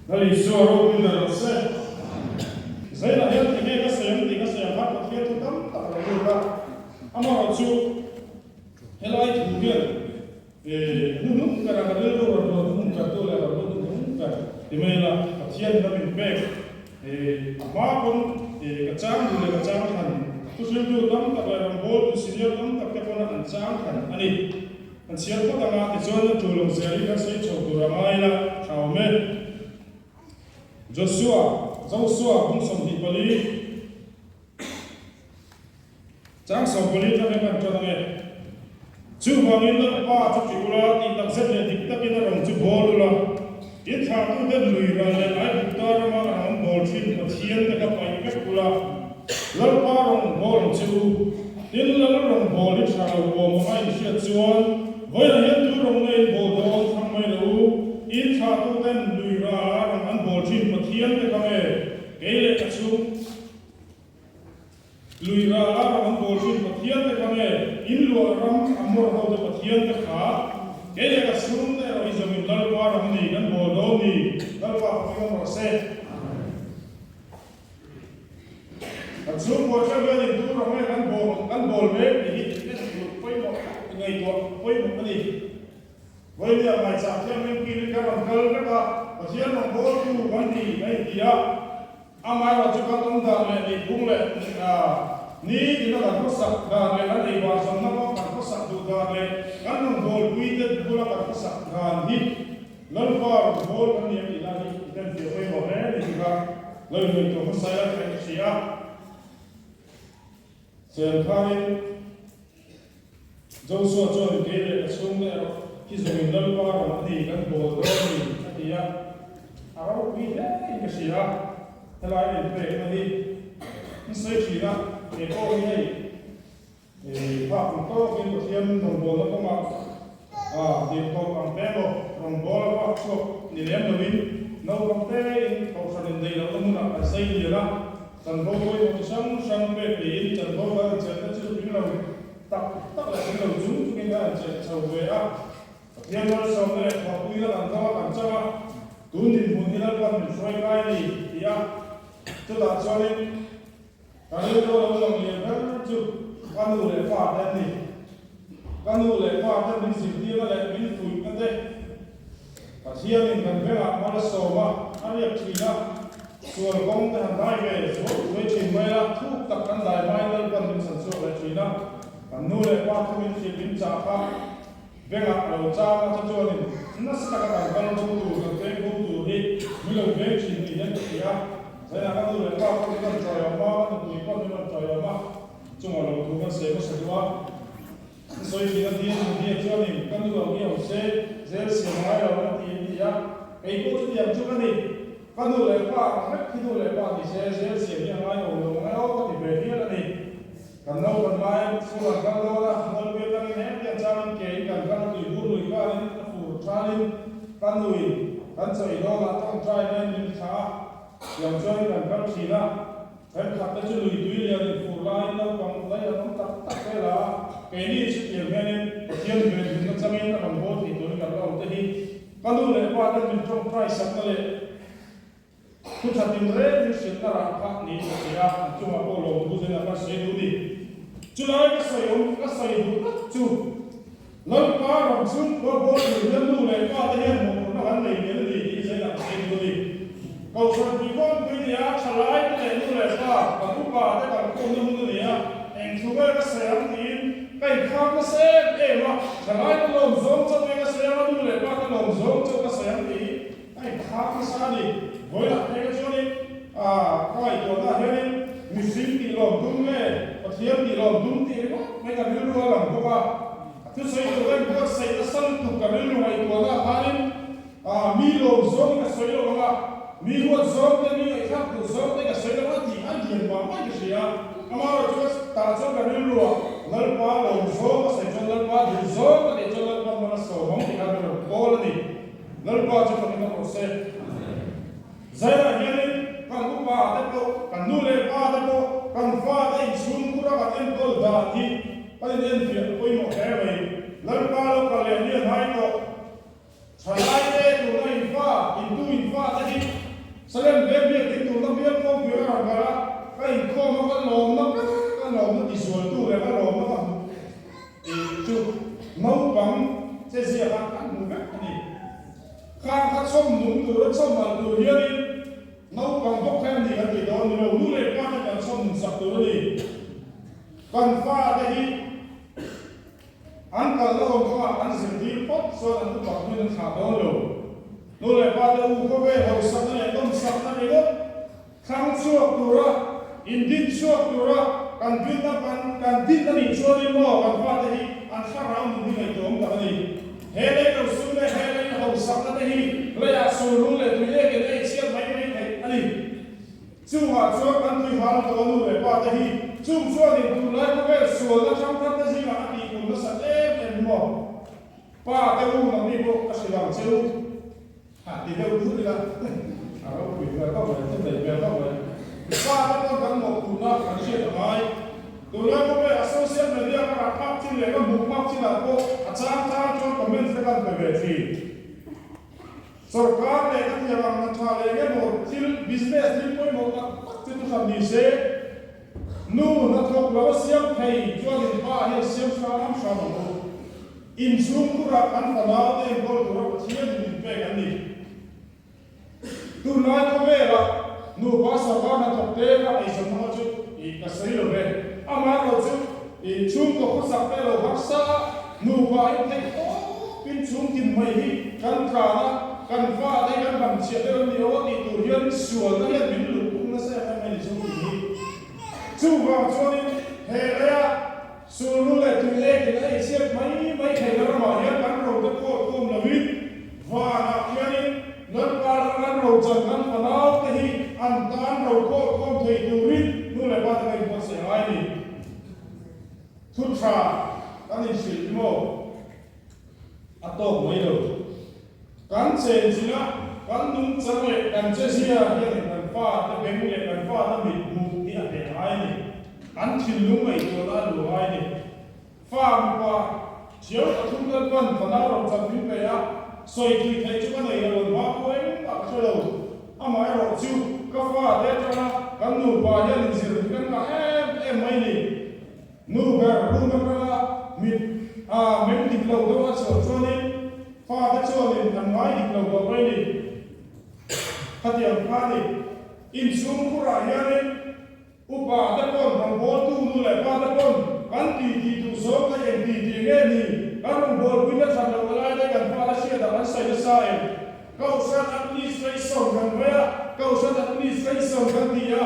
Lal Isua ropui ber rawh se. Zailah hian enge ka sawi ang tih ka sawi ang khan Pathian thu tam tak a lo lut a. Amaherawhchu helai thu hian hnuhnung ber a ka rilru rawn luah hnuhnung ber tu leh rawn lut hnuhnung ber ti mai ila Pathian in a min pek a hma pawn ka chang duh leh ka chang thlan thuhriltu tam tak leh rawngbawltu senior tam tak te pawn an chang thlan a ni. Kan chhiar phawt anga tichuan a tul ang zel hi kan sawi chho tur a ngai ila tha awm e. Joshua, Josua, bung 24, chang 14 atang hian kan tan ang e. Chuvangin Lalpa chu ṭih ula, tih tak zet leh dik takin a rawn chu bawl ula, in thlahtuten lui ral leh Aigupta rama a rawn bawl ṭhin Pathian te kha paih vek ula, Lalpa rawn bawl ang che u. Tin, Lal rawn bawl hi ṭha lo awm anga in hriat chuan, vawiinah hian tu rawn nge in bawl dawn thlang mai lo u, in thlahtuten lui rala rawn an bawl ṭhin Pathian te kha nge kei leh ka chhung lui rala rawn an bawl ṭhin Pathian te kha nge in luah ram Amor ho te Pathian te kha kei leh ka chhung te erawh hi zawngin Lalpa ram ni kan bawl dawn ni, Lalpa fakin awm rawh se. Kan chhungkua ṭheuh hian intur rawh nge kan bawl kan bawl mek tih hi en tur pawimawh ngaihtuah pawimawh a ni. Vawinia ngaihchah thianghlim kilin kan rawn kal vek a, Pathian rawn bawltu kan ni a inti a, amaherawh chu kan awm dan leh nihphung leh ni tina kan khawsak dan leh kan eibar zawmna pawh kan khawsak duh dan leh kan rawn bawlpuite bula kan khawsak dan hi Lalpa rawn bawl kan ni a tih lai hi i en fiah pawimawh hle ni chu kha lo inhawih tawh hmasa ila ka hre a. Chuan khanin Joshua chuan kei leh ka chhungte erawh hi zawngin Lalpa rawn a ni kan bawl dawn a ni a ti a, a ropui hle in ka hria a, helai a inpekna hi an sawi thin a, kei pawh hi hei Phak ang tawkin Pathian rawngbawlna kawngah tirhkoh ang te emaw rawngbâwl a vak chhuak ni lem loin naupang tein kohhran indaih lohna hmunah kan sei lian a, chanvo pawimawh chi hrang hrang pek niin chanvo kan han chelhna chu tling lo tak tak leh tling lo chung chungin kan han chelh chho ve a. Pathian malsawmna leh thawhpuina kan dawng a kan chang a, tun dinhmun hi Lalpan min hruai kai a ni ti a, chutah chuanin, Ka rilru lo lang lian ber chu ka nu leh pa te an ni. Ka nu leh pa te min zirtirna leh min fuihna te Pathianin kan vengah mal a sawm a, a riak thin a, sual kawng te han dai ve zuai zuai thin mai la, thuk tak kan dai hmain Lalpan min chhan chhuak leh thin a, kan nu leh pa thu min hrilh min chah kha vengah a lo chang a, chu chuanin nasa taka kan kal bo tur, kan peng bo tur hi min lo veng thin ni hian ka hria. Zainah ka nu leh pa pawh min rawn chawi awm a, ka nupui pawh min rawn chawi awm a, chungah lo thu kan sawi hmasa duh a. An sawi thin a tiin Nupui chuanin ka nu ang hi awm se, zel siam ngai lo a ti an ti a, kei pawh chutiang chu ka ni. Ka nu leh pa ang vek khi nu leh pa ni se, zel siam hi a ngai awm lo ang e aw ka ti ve hial a ni. Kan naupan lai school an kal dawn a, Mualpui atangin hetiang changin ke in kan kal a, tuibur lui kalin a fur thalin ka nuin kan chawi dawnah tawngtai nain min thlah a, tiang chuan kan kal thin a, thenkhat te chu lui tui lian in fur laiin naupang lei an awm tak tak vel a, keini chutiang hianin Pathian venhimna changin a rawn bawl thei turin kan la awm te hi ka nu leh pa ten min tawngtai sakna leh Thu tha tin reng hi hrilhna rah kha niin ka hria, an chungah pawh lawm thu zen a kan sawi duh ni. Chulai ka sawi awm ka sawi duh tak chu Lalpa ram chhungkua bawl tur hian nu leh pa te hian mawhphurhna kan nei lian a ni tih zen a ka sawi duh a ni. Kohhran puikhawmpui ni a, thalai te leh nu leh pa, kan upa te kan khawmna hun a ni a, eng thu nge ka sawi ang tiin ka inkhak nasa em em a, thalai te lawm zawng chauh nge ka sawi ang a, nu leh pa te lawm zawng chauh ka sawi ang tih A inkhak nasa a ni. Vawilah phei kha chuanin ka ngaihtuahnaah hianin mihring tih lawm tum nge Pathian tih lawm tum tih ringawt mai ka rilru a lang bawk a. A thusawi tur ka inbuatsaih nasa lutuk ka rilru ngaihtuahnaah khanin mi lawm zawngin ka sawi lo ang a, mi huat zawng te, mi ngaihthlak duh zawng te ka sawi lo ang a tih a lian mah mai ka hria. Amaherawhchu ka tah chuan ka rilruah Lalpa lawm zawng ka sawi chuan Lalpa duh zawng ka tih chuan Lalpa hmang a sawm ang tih kha ka rawn kawl a ni. Lalpa chu fakin a rawh se. Zaiah hianin kan upa te pawh, kan nu leh pa te pawh, kan fa te inchhungkhur a kan enkawl dan hi kan in enfiah pawimawh hle mai. Lalpa lo kal leh ni a hnai tawh. Thalai te tuna in fa, in tu in fa te hi. Salem veng biak in turna bial kawngpui a rawn kal a, ka inkhawm a ka lawmna ber ka lawmna tizualtu leh ka lawmna ka hmuh tih chu naupang che ziak a kan hmu vek a ni. Khang kha chhawm nung tura chhawm alh tur hianin naupang bawk kha em ni kan tih dawn ni lo, nu leh pa te kan chhawm nun sak tur a ni. Kan fa te hi An kalna awm kha an zirtir phawt chuan an upat hmun an thlah dawn lo. Nu leh pa te u khawvel hausakna leh nawmsakna ringawt thlang chhuak tura indin chhuak tura kan dinna kan kan din a nih chuanin maw kan fate hi an thlarau nun hi ngaihtuahawm tak a ni. He lei lo sum leh he lei hausakna te hi leiah sulrul leh tui ekin a eichhiat mai mai theih a ni. Chungah chuan kan tui hal tawh a nu leh pa te hi chung chuanin tunlai khawvel sualna ṭhangthar te zingah a tihpun nasat em em maw? Pa te u nangni pawh ka hrilh ang che u. Ha ti deuh thut ila a ropui hmel khawp mai, thil nei hmel khawp mai. Pa te pawn kan mawhphurhna kan hriat a ngai. Tunlai khawvel a social media ka rah phak chin leh ka hmuh phak chinah pawh a chang chang chuan comments te kan pe ve thin. Sorkar leh ka thiam ang na tha leh nge maw thil business thil pawimawh tak tak chu thuhran ni se, nu hnathawk lo a siam thei chuan in pa hian siam hram hram ang u. Inchhung khurah kan fanau te enkawl tura Pathian in min pek an ni. Tunlai khawvelah nupa sorkar hnathawk te kha eizawn hmanga chu ih ka sawi lo ve. Amaherawh chu ih chhungkaw khawsak te lo harsa a, nupa in theih tawp in chhungtin mai hi kan tlan a, kan fate hi kan hlamchhiah deuh em ni aw tih tur hian sualna hian min luh phung nasa em em mai ni chhungtin hi. Chuvang chuanin he leia sulhnu leh tui ekin a eichhiat mai mai theihna ramah hian kan rote khawl khawm lovin vanah khianin Lalpa ram kan rochan kan fanaute hi an tan ro khawl khawm thei turin nu leh pa te ka inbuatsaih a ngai a ni. Thu tha kan inhrilh hi maw a tawk mai lo. Kan chenchilh a, kan nungchang leh kan chezia hianin kan fate beng leh kan fate mit hmuh hi a hneh ngai a ni. An thinlung ngaihtuahna a luh ngai a ni. Fa mipa thiau pathum kan pan fanau ram chan min pe a, sawi tui theih chu ka nei lo, an hma pawh engmah ka hre lo. Amaherawh chu ka fate atanga kan nupa hian inzir hi kan ngah em em mai ni. Nu ber room atanga mit a meng dik lo deuh a chhuah chuanin fate chuanin an ngai dik lo tawh mai ni. Khatiang kha ni. Inchhung khurah hianin upa te pawn rawngbawltu nu leh pa te pawn kan ti tih duh zawng kha eng ti tih nge ni? Kan rawngbawlpui na that loh lai te kan fate hriatah kan sawi nasa em? Kohhran administration kan vawi a, Kohhran administration kan ti a.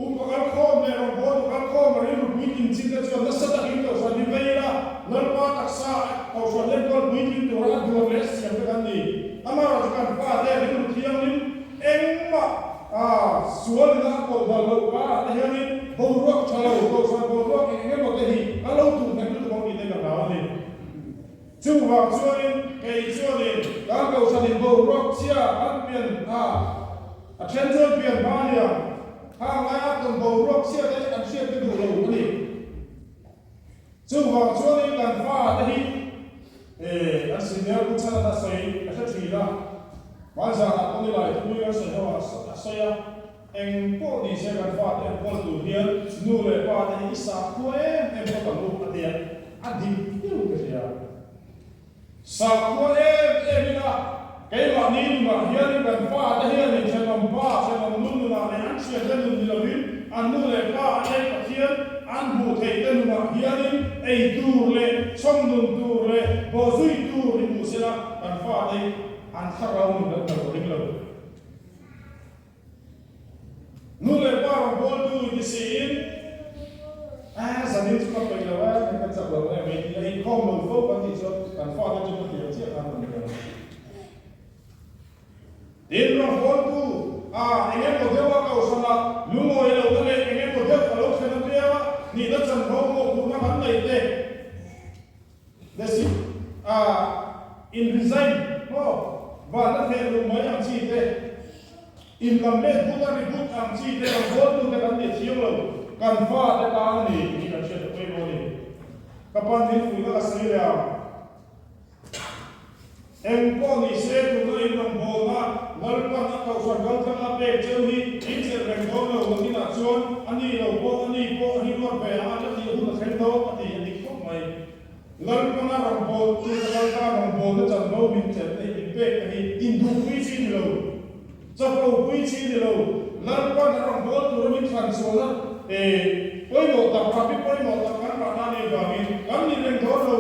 Upa kalkhawm leh rawngbawltu kalkhawm a rilru puitling chin te chuan nasa takin Kohhran hi vei ila, Lalpa taksa Kohhran enkawl puitling tura a duan leh a siam te kan ni. Amaherawhchu kan fate rilru thianghlim engmah sual ina a kawlh dal loh karah te hianin boruak tha lo, Kohhran boruak eng eng emaw te hi a lo tuh nghet lutuk ang tih te ka hlau a ni. Chuvang chuanin kei chuanin kan Kohhranin boruak chhia kan pian a, A then chuan pian hma a nia, hang laia tawn boruak chhiat te an hriat ka duh lo a ni. Chuvang chuanin kan fa te hi eh an senior pu chhan ata sawi ka hre thin a, hmaizanah pawh ni lai thupui kan sawi ho ah a sawi a, eng pawh ni se kan fa te enkawl tur hian nu leh pa te hi i sakhua em em phawt ang u a tia, a dik deuh ka hria. Sakhua em em ila, keimahni nunah hianin kan fate hianin thenawm pa, thenawm nu nunah leh an thiante nun ni lovin an nu leh pa an ei Pathian an hmuh theih te nunah hianin ei tur leh chhawm nun tur leh bawhzui tur hi hmuh sela kan fate hi an thlarau nun an hlo ring lo. Nu leh pa rawngbawltu i ti siin, A, zanin chu ka peih lo e, min ka chak lo e mai tih a inkhawm lo fo kan tih chuan kan fate chu ka hliam chiah khan kan hria. Tin, rawngbawltu, a, eng emaw deuh a kohhrana lungawi lohna leh eng emaw deuh a lo thlen apiang a, nihna chanvo mawhphurhna kan neih te, Desi, a in resign maw? Van a theh luh mai ang chi te, in lam let but a reboot ang chi te kan bawltu te kan ti thiam lo, kan fa te tan a ni tih hi kan hriat a pawimawh a ni. Ka pan min fuihna ka sawi leh ang. Eng pawh ni se tuna in rawngbawlna Lalpan a kohhran kaltlang a pek cheu hi in chelh reng dawn lo nakinah chuan a ni lo pawh a ni pawh hi ruat ve ang a la tih hun a thleng dawn a ti a dik khawp mai. Lalpana rawngbawltu te Lalpa rawngbawlna chanvo min chelhna hi min pekna hi induhpui chi ni lo, chapopui chi ni lo, Lalpan a rawngbâwl tura min thlan chhuahna pawimawh tak, rahbi pawimawh tak kan rahna a nih avangin kan ni reng dawn lo.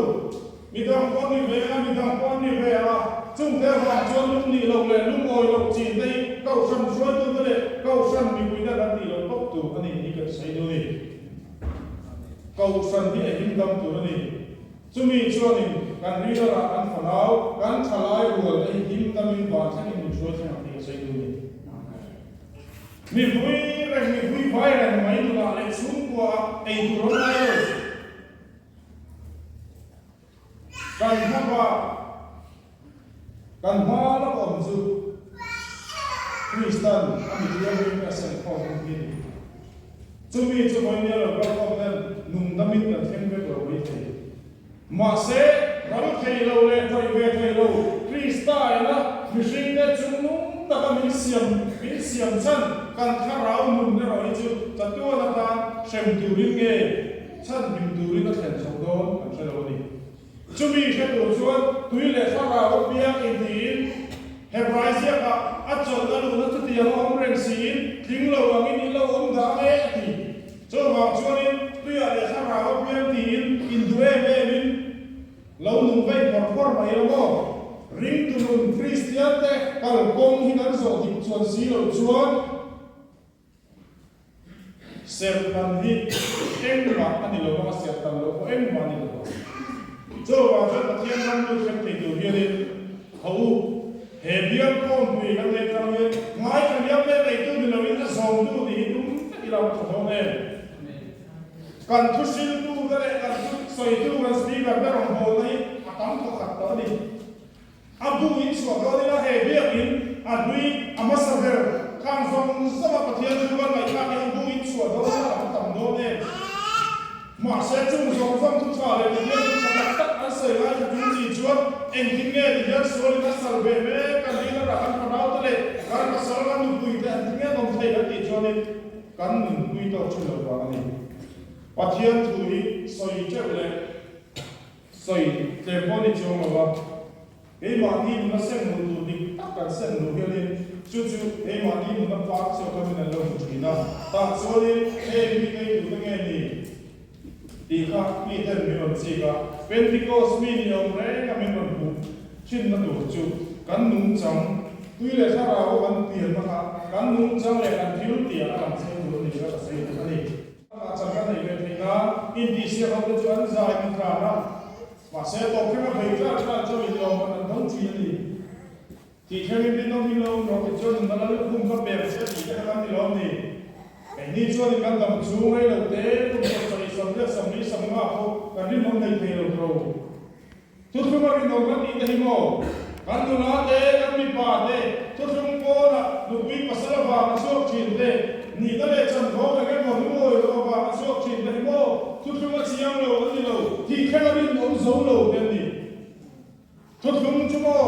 Midang pawh an ni ve a, midang pawh an ni ve a, chungte avang chuan lung nih loh leh lungawi loh chin te hi Kohhran hruaitute leh Kohhran mipuite kan tih loh tawp tur a ni hi kan sawi duh a ni. Kohhran hi a him dam tur a ni. Chumi chuanin kan rilrah kan fanau, kan thalai rual te hi him damin van thlengin min hruai thleng ang tih ka sawi duh a ni. Mi vui reng, mi vui vai reng mai nunah leh chhungkuaah ei tur awm ngai lo. Kan hmaba kan hma lawk awm chu Kristan a mi thianghlim a senkhawm hun hi a ni. Chumi chu vawinia lo kalkhawm hian nungdamin kan thleng vek lo mai thei. Mahse, ral thei lo leh tawih ve thei lo Krista ina mihringte chungnung taka min siam min siam chhan kan thlarau nun erawh hi chu chatuan atan hrem turin nge Chhan hlim turin a thlen chho dawn kan hre lo a ni. Chumi hre tur chuan tui leh thlarau a piang intiin Hebrai ziakah a chawlh a luhna chutiang a awm reng siin tling lo angin i lo awm dah ang e a ti. Chuvang chuanin tuiah leh thlarau a piang tiin induh em emin lo nung vei phawr phawr mai lo maw? Ringtu nun Kristiante kalkawng hi kan zawh dik chuan si loh chuan, Serhtan hi engmah a ni lo vang a, serhtan loh pawh engmah a ni lo vang. Chuvang chuan Pathian ram lut hrem thei tur hianin tho u, he bial khawmpui kan nei tlang hian ngaithla liam leh neitu ni loin a zawmtu tih hi tum vek ila a tha dawn em? Kan thu hriltu te leh kan thu sawitu kan speaker te rawngbawlna hi a tam thawkhat tawh a ni. A bu in chhuah dawn ila he biakin a hlui a hmasa ber khang zawng zawng a Pathian chu kan ngaihthlak hi a bu in chhuah dawn ila a va tam dawn em? Mahse chung zawng zawng thu tha leh Pathian thu tha tak tak an sawi lai tha tum chi chuan engtin nge ti hian sualin a sal ve mek kan rin a rah kan fanaute leh kan pasal kan nupuite an ti nge awm thei kan tih chuanin kan nunpui tawk thin lo vang a ni. Pathian thu hi sawi teuh leh Sawi tlem pawh ni chuang lo a, keimahni nuna sem luh tur dik tak kan sem luh hianin chu chu keimahni nuna park chhuak lamin an lo hmu thin a, tah chuanin hei mi ngei tute nge ni tih kha mi ten min rawn chik a, Pentecost mi ni awm reng a min rawn hmuh thinna tur chu kan nungchang tui leh thlarau a kan pianna kha kan nungchang leh kan thil tih ah a lang chiang tur a ni kha ka sawi duh a ni. Amah chak a neih ve theih nan intihsiak ho te chu an zai min tlan a, mahse tawp thleng a bei tlar tlar chu inlawm an an dawng thin a ni. Tih thlengin rinawm in lo awm rawh ti chuan nunna lal lukhum ka pek che tih te kha kan ni lawm ni. Keini chuanin kan dam chhung rei lo te kum 70 80 40 50 pawh kan rinawm nei thei lo tawh. Thuthlung a rinawm kan tih te hi maw? Kan nula te, kan mipa te, thuthlung pawnah nupui pasal avang a chhuak thin te, nihna leh chanvo eng emaw lungawi loh avang a chhuak thin te hi maw? Thuthlung a chiang lo an ni lo, thih thleng a rinawm zo lo te an ni. Thuthlung chu maw?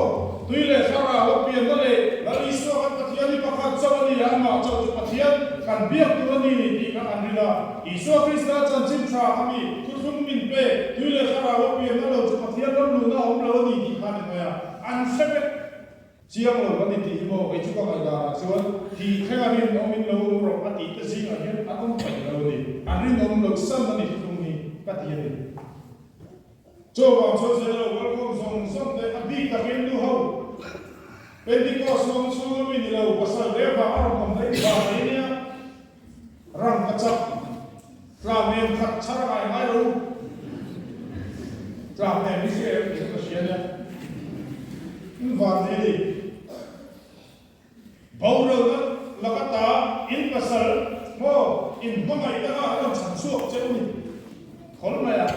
Tui leh thlarau a pianna leh Lal Isua kan Pathian hi pakhat chauh a ni a, amah chauh chu Pathian kan biak tur a ni tih kha an rin a. Isua Krista chanchin tha a mi thuthlung min pe, tui leh thlarau a pianna lo chu Pathian ram luhna a awm lo a ni tih kha ni mai a, an hre vek. Chiang lo kan intih hi maw, kei chu ka ngaihdanah chuan thih thleng a rinawmin lo awm rawh a tih te zingah hian an awm paih lo a ni. An rinawm lo san a ni thuthlung hi ka ti a ni. Chuvang chuan zir lo kalkhawm zawng zawng te a bik takin nu ho Pentecost ram chhunga mi ni lo pasal reng vang a rawn awm daih vang mai nia. Ram ka chak. Tlam em khat chhar a ngai ngai lo. Tlam em hi chu em tih ka hria nia. In van nei ni. Boralna laka ta in pasal maw in hmangaihna kha a rawn chhan chhuak che u ni. Khawl mai ah.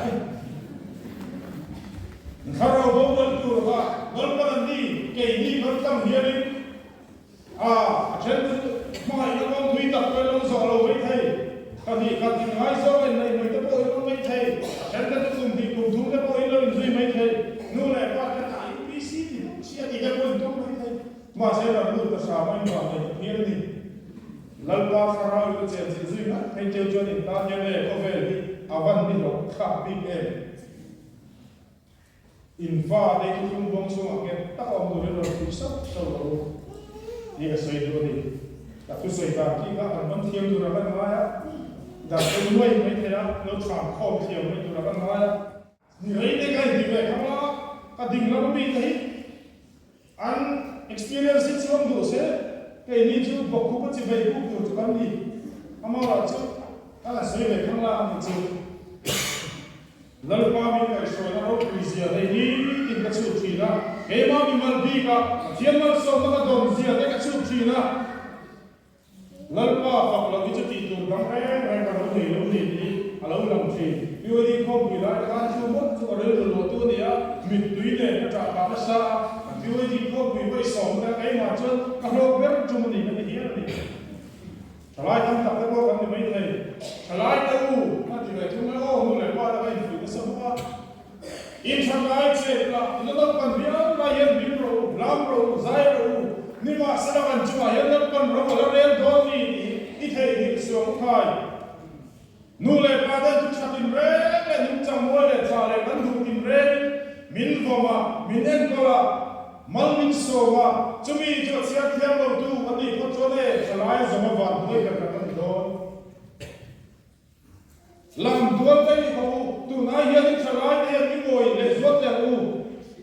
Thlarau boral tur kha Lalpan an ni keini kan tlang hianin A, a then chu hmangaihna kawng thui tak pawhin lo zawh lo mai thei, pahnih khat inngaizawng in neih mai te pawhin awm mai thei, a then te chu kum hnih kum thum te pawhin lo inzui mai thei, nu leh pa te a IPC ti bawk si. thiam a invah nei ta phian a ni. Lalpa thlarau in a chenchilh zui ngat phei cheu chuan in tan hian e khawvel hi a van ni hlawk thlak bik em? In fa te hi thuthlung buang chhungah nghet tak a awm turin rawn fuih sauh sauh rawh u tih ka sawi duh a ni. Ka thusawi dan khi kha kan man thiam tura kan ngai a, dan te nuai mai thei a, lo chhang khawm thiam mai tura kan ngai a. Ni rei te ka inti ve khang la, ka ding lam ami te hi an experience hi chuang duh se, keini chu bawkkhup a chi vei buk tur chu kan ni. Amaherawh chu kan han sawi ve khang la a ni chu. Lalpa min kaihhruaina ropui zia te hi tin ka chhut thin a, keimah mimal bika Pathian malsawmna ka dawn zia te ka chhut thin a. Lalpa fak loh hi chu tih tur dang reng reng ka lo nei lo ni tih a lo lang thin. POD khawmpui lai te khan chu mawlh chu ka rilru luahtu a ni a, mittui nen ka ṭah phah nasa a, kan POD khawmpui vawi sawmna keimah chuan ka hlawk ber ṭum a ni ka ti hial a ni. Thalai tam tak te pawh kan ni mai thei. Thalai te u a ti ve thung e aw, nu leh pa te ka infuih nasa bawk a. In thalai chet lah i la naupan viau lai hian hlim rawh u, lam rawh u, zai rawh u, nimahsela kan chungah hian naupan ro a la rel dawn ni tih i theihnghilh suang u khai. Nu leh pa ten thu tha tinreng leh nungchang mawi leh tha leh kan duh tinrengin min vawm a, min enkawl a, mal min sawm a, chumi chu a chhiar thiam lo tu kan nih phawt chuan e, thalai zawng a van hnuai ber kan ni dawn. Lam tual te i ho u, tunai hianin thalai te hian i ngawi leh zual teh ang u.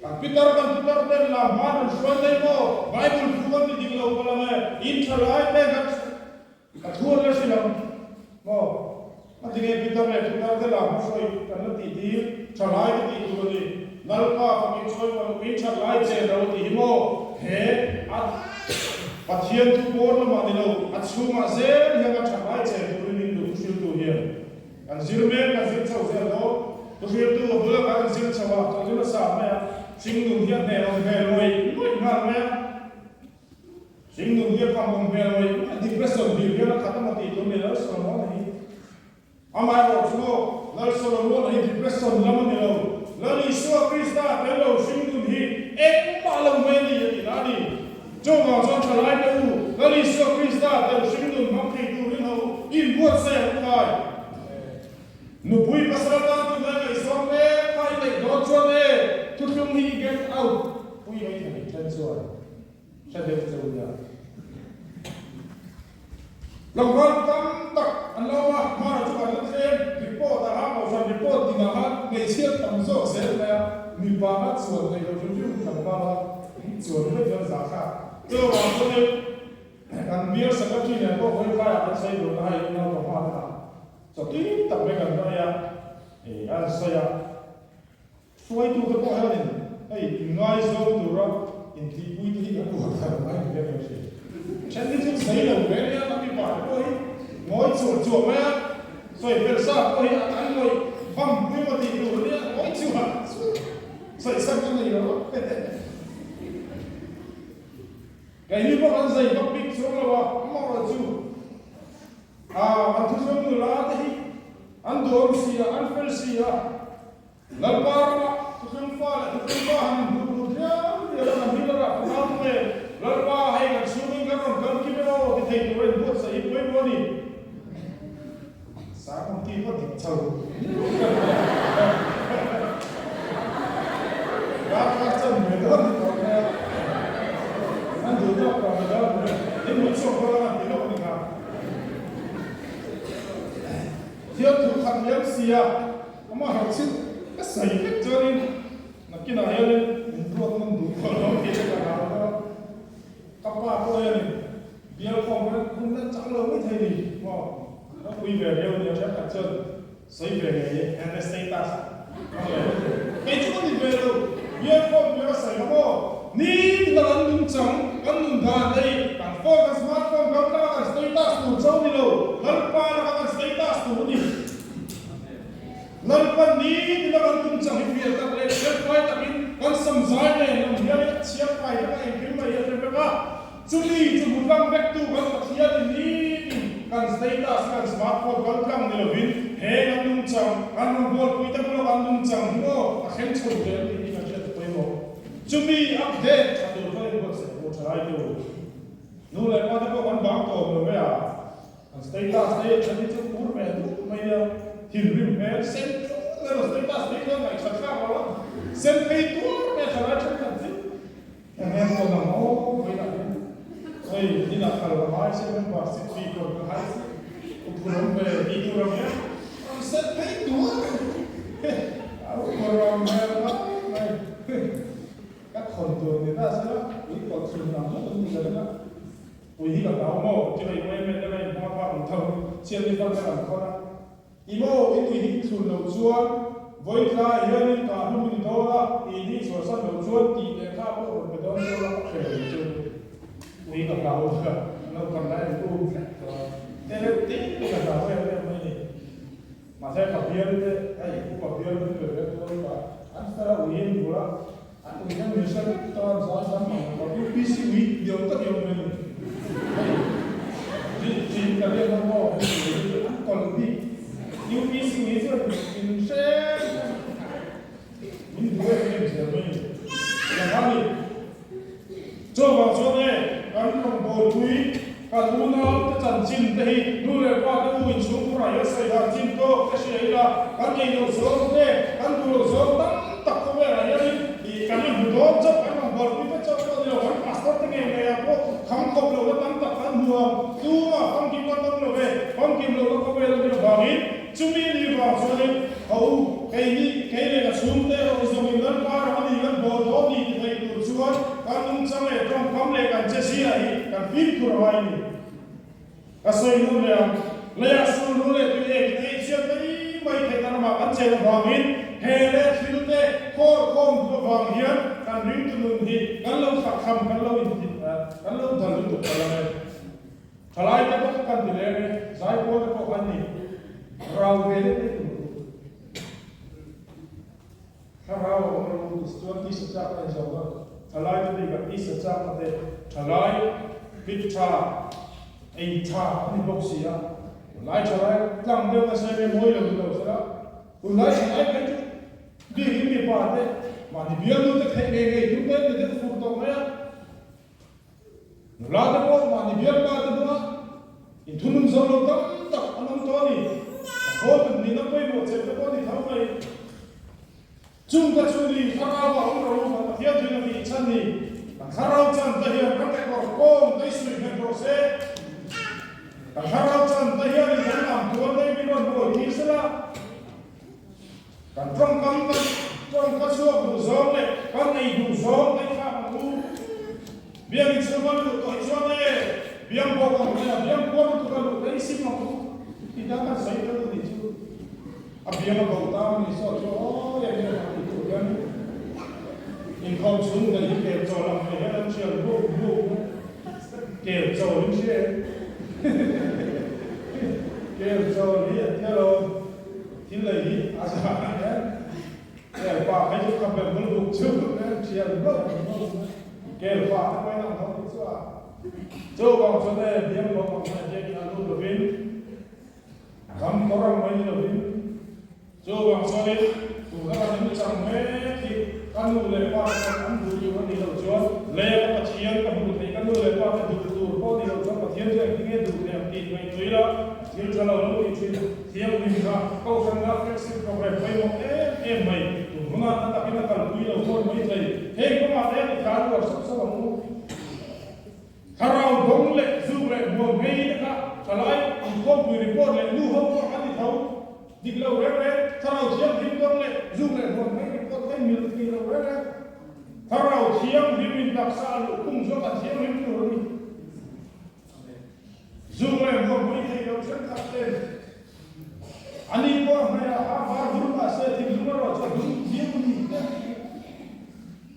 Kan pitar kan pitar ten lam hma rawn hruai mai maw, Bible thu kan ti dik lo palh ang e, in thalai ten kan Ka thu an la hrilh ang maw? A ti nge Peter leh Peter te lah hmahruai kan la tih tir tha lai ka tih tur a ni. Lalpa fakin chawi palh ui that lai chen ro tih hi maw? He a Pathian thu pawn lamah ni lo, a chhungah zel hian a that lai chen turin min duh thuhriltu hian kan zir mek, kan zir chho zel dawn. Thuhriltu a bula kan zir chho a, chawlh nasa mai a, hringnun hian hneh awm hmel ngawih ngawih nghal mai a. Hringnun hi a kham awm hmel mai mai, depression hlir hian a khat a maw tih tur ni Lal Solomon-a hi. Amaherawh chu maw, Lal Solomon-a hi depression lam a ni lo, Lal Isua Krista tel lo hringnun hi engmah lo mai a ni a tih lah a ni. Chuvang chuan thalai te u, Lal Isua Krista tel hringnun hmang thei turin ho inbuatsaih ang u khai. Nupui pasal tan tunlai ngaihzawng mek kha i neih dawn chuan e, thuthlung hi i get out pui mai thei then chuan. Hre deuh cheu nia. Tlangval tam tak an lo awm a, hmara chu kan la thleng report ah khan kohhran report din ah khan hmeichhia tam zawk zel mai a, mipa kha chuan theih loh hrim hrim tlangval a chuan vek hian zah thlak. Chuvang chuanin kan bial secretary nen pawh vawikhai ah kan sawi dun a, hei naupang hma te ah chaw tui tak mai kan va ei a, an sawi a. Hruaitute pawh hianin hei inngaizawng tura intihpuite hi kan uar thar mai ni hian kan hria. Then hi chu sawi lo ve nia kan mipa te pawh hi ngawi chuah chuah mai a, sawi fel sa pawh hi an ngawih vam pui maw tih tur ania ngawi chuah sawi san ka nei lo a. Keini pawh kan zai vak bik chuang lo a, amaherawhchu kan thusawi nula te hi an duhawm si a, an fel si a. Lalpa ramah thuthlung fa leh thuthlung pa han inhmuh tur riau riau a kan hil a rah fo nau nen Lalpa hei kan chhungin kan rawn kal kim e aw ti thei tura inbuatsaih hi pawimawh a ni. Sermon ti pawh dik chho Darkar chan ve dawn ni tawh mai a, an duh tawk tawh ni dawn ni. In hmuh chhuak dawn a kan ti lawk a ni kha. Thiam thu khat liam sia. Amaherawh chu ka sawi vek chuanin nakinah hianin min ruat nawn duh tawh lo tih te ka hlau a, ka pa pawh hianin bial khawm reng hun la chang lo mai thei ni maw? Ka pui ve riau nia thenkhat chuan sawi ve ngei e and status hmang leh mai thei. Kei chu ka ni ve lo, bial khawm pui ka sawi kha maw? Nitin a kan nungchang, kan nun dan ei, kan phone, kan smartphone kan tlang a kan status tur chauh ni lo, Lalpa laka kan status tur a ni. Lalpa ni tina kan tum chang hi fiah tak leh hriatfai takin kan samzai nen lam hian a chhiarfai vek a, engkim mai hi a hre vek a. Chumi chu hmu tlang vektu kan Pathian in nitin kan status kan smartphone kal tlang ni lovin he kan nungchang, kan rawngbawlpui te bula kan nungchang hi maw a thleng chho zel tih hi kan hriat pawimawh. Chumi update tha tur chuan inbuatsaih pawh tha lai deuh. Nu leh pa te pawh kan bang tawp lo mai a, an status te hi then hi chu phur hmel duh mai a, thinrim hmel sen tuar emaw status te hi chuan ngaihsak thlak lo a, sen phei tuar mai a thalai thenkhat chu eng em pawh nang aw vawiinah hian hei inah kal ka ngai se membership fee kawr ka hai se uphur awm ve tih tur ang hian an sen phei tuar a uphur awm hmel mai mai. Ka thawn tur ni ta sela, ui kawlh chhun ang ngawt an ni ka ring a. Ui hi ka hlau maw? Ti hei mai mai deuh a in hma phak ang tho chian ni fan ka kan thawn a. I maw in ui hi thlun loh chuan vawi tlai hian in kah hlum in dawn a, in hi chhuahsan loh chuan tih leh kha pawh rawn pe dawn chuan a ka khel lo chu. Ui ka hlau a, naupan lai an um tlat tawh a. Te reuh te ka hlau em em mai ni. Mahse ka bial te hei upa bial min pe ve dawn ka an fela ui in bul a an ui hian min hre vek ta an zai zam ang ka UPC ui diau tak i awm ve ni hei ri ri ka riat na maw hei ui hi chu an kawlh bik UPC ui chuan min hre min duh em em zel mai ni tiang kha ni. Chuvang chuan e, kan rawngbawlpui, kan unaute chanchin te hi nu leh pa te u inchhungkhur ah hian sawi dan chin tawk te hria ila, kan ei loh zawng te, kan duh loh zawng tam tak khawvel ah hianin ih kan la hmu dawn chauh, kan rawngbawlpui te chauh pawh ni lo, kan pastor te ngei ngei ah pawh kham khawp lohna tam tak kan hmu ang, tumah famkim kan awm lo ve, famkim lohna khawvel a nih avangin Chumi ni vang chuanin ka u, keini, kei leh ka chhungte erawh zawngin Lalpa ram a ni kan bawl dawn ni ti thei tur chuan kan nungchang leh tawngkam leh kan che zia hi kan fimkhur a ngai ni. Ka sawi nawn leh ang, leiah sulhnu leh tui ek in ei chhiat mai mai theihna ramah kan chen avangin he leh thil te khawl khawm duh avang hian kan ringtu nun hi kan lo thlakham, kan lo inthit, kan lo dal lutuk ta lo e. Thalai te pawh kan ti leng e, zaipawl te pawh kan ni rau ve deuh mai tur chu. Thlarau a awm lo ti chuan tisa chak a inzawm a, thalai te bikah tisa chakna te thalai fit tha, ei tha an ni bawk si a. Tunlai thalai tlang deuh nasa em em mawi lo ni lo sela, tunlai thalai phei chu bikin mipa te mahni bialnu te theih ngei ngei tum te an ni deuh fur tawh mai a. Nula te pawh mahni bialpa te bula inthunun zo lo tam tak an awm tawh a ni. A khawl tut nihna pawimawh chelh te pawh a ni tho mai. Chung ka chu ni thlarau a awm ro kan Pathian thuin a tih chhan ni. Kan thlarau chan te hian kan kekawr kawng te i suih nghet rawh se. Kan thlarau chan te hianin kan lam tual te i min rawn buai tir sela. Kan tawngkam kan tawngka chhuak duh zawng leh kan ei duh zawng te thlak ang u. Biakin chhung kan luh tawh hi chuan e, biang bawk ang mai a, biang puar lutuk a luh te i sim ang u. Ti ta kan sawi tel a nih chu. A biang a bo ta a ni saw chu aw em em ang tih tur hian inkhawm chhung daih hi kel chawl ang mai hian an thian buk buk a, kel chawl in hria em? Kel chawl hi a tia lo. Thil lei hi a zah a hian kel pa phei chu kha ber bul buk chu nen thian hlauh ang hlauh mai kel pa te pawhin ang tho tih chu a chu vang chuan e biang bawk ang mai biakin a lut lovin kam kawr ang mai ni lovin chu vang chuanin tuna kan in chang mek hi ka nu leh pa te pawn an duh tur a nih loh chuan lei a ka Pathian ka hmuh theih ka nu leh pa te duh tur pawh a nih loh chuan Pathian chu engtin nge duh thei ang tih ngaihtuah ila thil tha lo lo tih thin Thianghlim kha Kohhranna flagship program pawimawh em em mai tun hunah na takin a kalpui lo hawn mai thei. Heng kawngah te hian i tlan uar sawp sawp ang u. Thlarau dawng leh zuk leh hmuam ngei te kha thalai inkhawmpui report leh nu ho pawh an ti tho. Dik lo reng reng, Thlarau Thianghlim dawng leh zuk leh hmuam ngei report kha i mil thei lo reng reng. Thlarau Thianghlim in taksa a luh khung zawk a thianghlim tur a ni. Zuk leh hmuam mai thei lo thenkhat ten a ni pawh a hmeiah a var vur mahse thinlung erawh chu a dum viau a ni teh.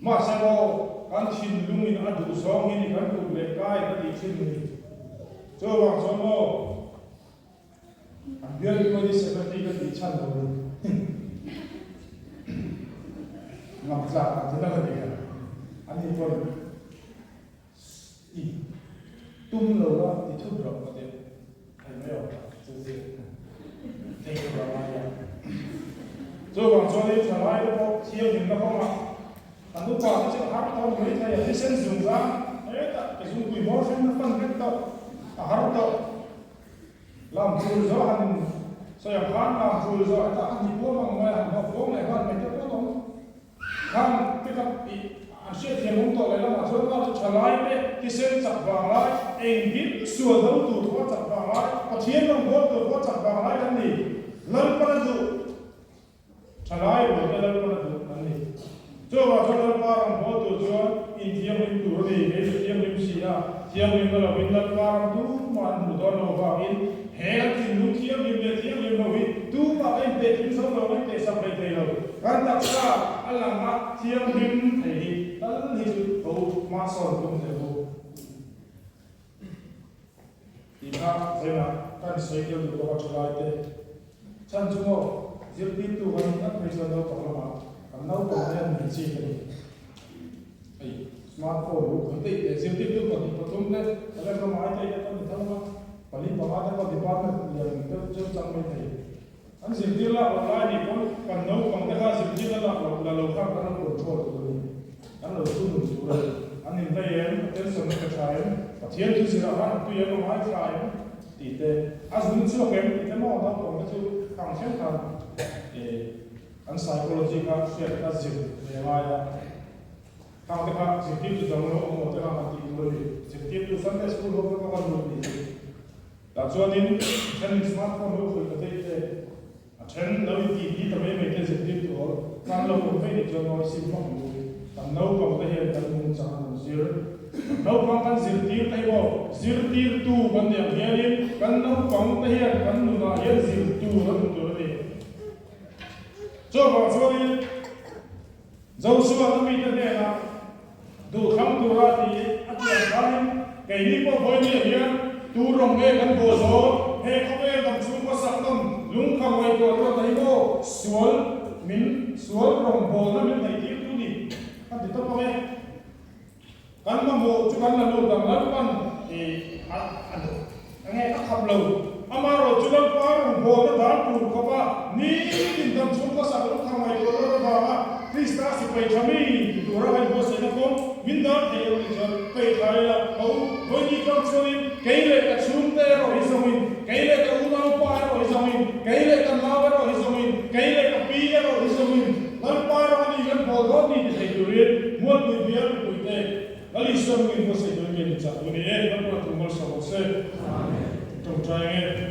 Mahse maw kan thinlungin a duh zawng hi ni kan kut leh kai ka tih thin ni. Chuvang chuan maw an bial pawh hi secretary ka tih chhan lo ni. Ngam tlak ang chu na ka ti kha. Ani pawn I tum lo a ti thut rawh ka ti thei mai awm tak chu chu thei tur a ngai a. Chuvang chuan i tha lai te pawh thianghlimna kawngah kan upa te chu a har tawng mai thei a, thisen zung zang Hetah ke zungpui hmawr hring a fan vek tawh, a har tawh. Lam tul zawh han in sawi ang khan lam tul zawh hetah han hnih puam ang mai a han hnawh puam leh nghal mai te pawh an awm. Khang te kha ih an hriatthiam awm tawh leh lamah chuan kha chu thalai te thisen chak vang lai, engkim sual do tur pawh chak vang lai, Pathian rawngbâwl tur pawh chak vang lai kan ni. Lalpan a duh. Thalai rual te Lalpan a duh kan ni. Chuvang chuan Lalpa rawngbâwl tur chuan inthianghlim tur a ni. Kei chu thianghlim si a, thianghlim na lovin Lalpa ram tumah an hmuh dawn lo avangin he kan thinlung thianghlim leh thianghlim lo hi tumah ka intehthim zo lo, ka intehsak hlei thei lo. Kan taksa a lang a thianghlim thei hi tal hi chu tho hmasawn tum teh u. Tih kha vawiinah kan sawi tel duh bawk a thalai te. Chhan chu maw zirtirtu kan nih ngat phei chuan naupang lamah kan naupang hian min chik a ni. Hei smartphone lu khawih daih teh zirtirtu 2 3 te talent lamah ai daih te pawh ni thang a, 4 5 te pawh department lian deuh cheu chang mai thei. An zirtir lak loh lai nih pawn kan naupang te kha zirtirna lak loh la lo khan kan lo control tur a ni. Kan lo thunun tur a ni. An invei em? A telsawnna ka tha em? Pathian thu zirah khan a tui em? A ngaithla em? Tih te. A zung chhuak em? Tih te maw naupang te chu khang thleng khan an psychology kha hriat a zir ve ngai a. Khang te kha zirtirtu dang lo awm lo te kha han tih tur a ni. Zirtirtu Sunday school ho te pawh khan lut nih chu. Tah chuanin a thenin smartphone lo khawih ta daih te, a then lo in tih ti ta mai mai te zirtir tur kan lo awm vei nih chuan ngawi sim vak ang u. Kan naupang te hian kan nungchang an rawn zir. Kan naupang kan zirtir te hi maw zirtirtu kan nih ang hianin kan naupang te hian kan nunah hian zir tur an awm tur a ni. Chuvang chuanin Joshua a mite hnenah duhthlang tura ti a tih ang khanin keini pawh vawinia hian tu rawng nge kan bawh zawn? He khawvel dang chhungkaw sak nawm lungkham ngaihtuah ruat a hi maw sual min sual rawngbawlna min neihtir tu ni kan ti tawp ang e. Kan mamawh chu kan la lut ang Lalpan i a enge a khap lo. Amaherawh chu Lalpa rawngbawlna dan tur khawpa nitin dam chhungkaw sak lungkham ngaihtuah ruat avanga Krista sipai tha mi ti tura kan inbuatsaihna kawng min dan thei erawh nih chuan peih thla ila ka u vawini tlang chuanin kei leh ka chhungte erawh hi zawngin, kei leh ka unaupa erawh hi zawngin, kei leh ka nau erawh hi zawngin, kei leh ka pi erawh hi zawngin Lalpa rawng a ni kan bawl dawn ni ti thei turin Mualpui bial mipuite Lal Isua nungin buatsaih turin ke min chah tu ni e, Lalpa thu malsawm rawh se. Tawngtai ange.